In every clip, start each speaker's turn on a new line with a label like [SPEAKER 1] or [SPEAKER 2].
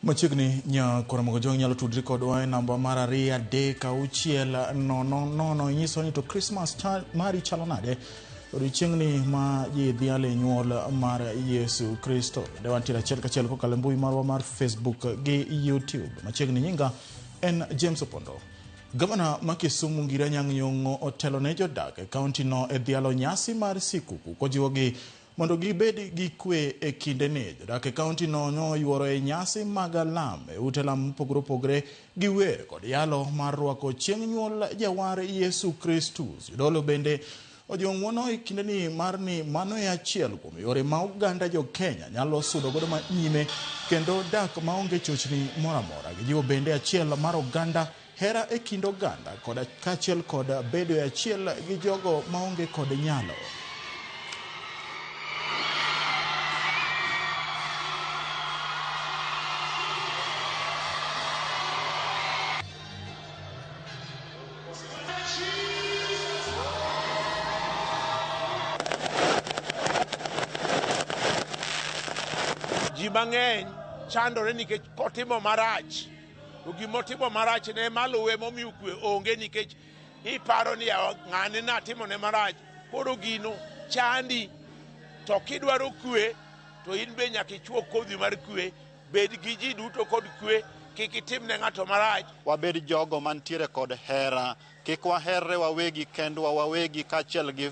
[SPEAKER 1] Machiegni nya Karamogo Jong nyalo tudri kodwa e namba mar 2 3 6 0 0 inyiso ni to Christmas mari chalo nade odiochieng'ni ma ji dhiale nyuol mar Yesu Kristo. Bende wantiere achiel kachiel kokalo e mbui marwa mar Facebook gi YouTube. Machiegni nyinga en James Opondo. Gavana ma Kisumu Ngire Anyang' Nyong'o otelo ne jodak e kaunti no e dhialo nyasi mar sikuku kojiwogi mondo gibed gi kwe e kindeni. Jodak e kaunti no noyuoro e nyasi mag lam e ute lam mopogore opogore gi wer kod yalo mar rwako chieng' nyuol jawar Yesu Kristus. Jodolo bende ojiwo ng'uono e kindeni mar ni mano e achiel kuom yore ma oganda jo Kenya nyalo sudo godo nyime kendo dak maonge chochni moro amora. Gijiwo bende achiel mar oganda, hera e kind oganda kod kaachiel kod bedo e achiel gi jogo maonge kod nyalo.
[SPEAKER 2] Ji mang'eny chandore nikech kotimo marach to gimotimo marach ne maluwe momiyo kwe onge nikech iparo ni ng'ane natimone marach koro gino chandi. To kidwaro kwe to in be nyaka ichuo kodhi mar kwe, bed gi ji duto kod kwe, kik itim ne ng'ato marach.
[SPEAKER 3] Wabed jogo mantiere kod hera, kik waherre wawegi kendwa wawegi kaachiel gi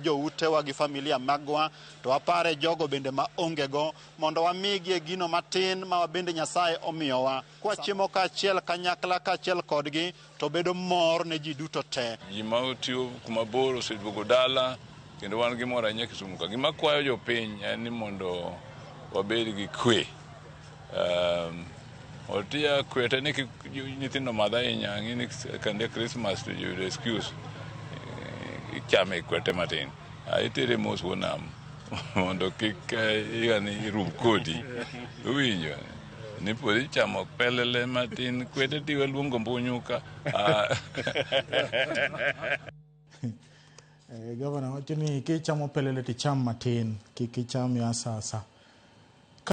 [SPEAKER 3] joutewa gi familia magwa, to wapare jogo bende ma ongego mondo wamigie gino matin ma wabende Nyasaye omiyowa. Kwachiemo kaachiel kanyakla kaachiel kodgi to bedo mor ne ji duto te.
[SPEAKER 4] Ji ma otiyo kuma bor oseduogo dala kendo wan gi mor ahinya Kisumu ka. Gima kwayo jopiny en ni mondo wabed gi kwe. Otia kwe te ni kik nyithindo madh ahinya, ang'e ni kande Christmas to ji oyudo excuse ichame kwete matin. Itere mos wuon nam mondo kik higa ni rum kodi. Iwinjo? Ni pod ichamo pelele matin kwete tiwe luongo mbunyu ka.
[SPEAKER 1] Gavana wacho ni kichamo pelele ticham matin, kik icham ya sasa.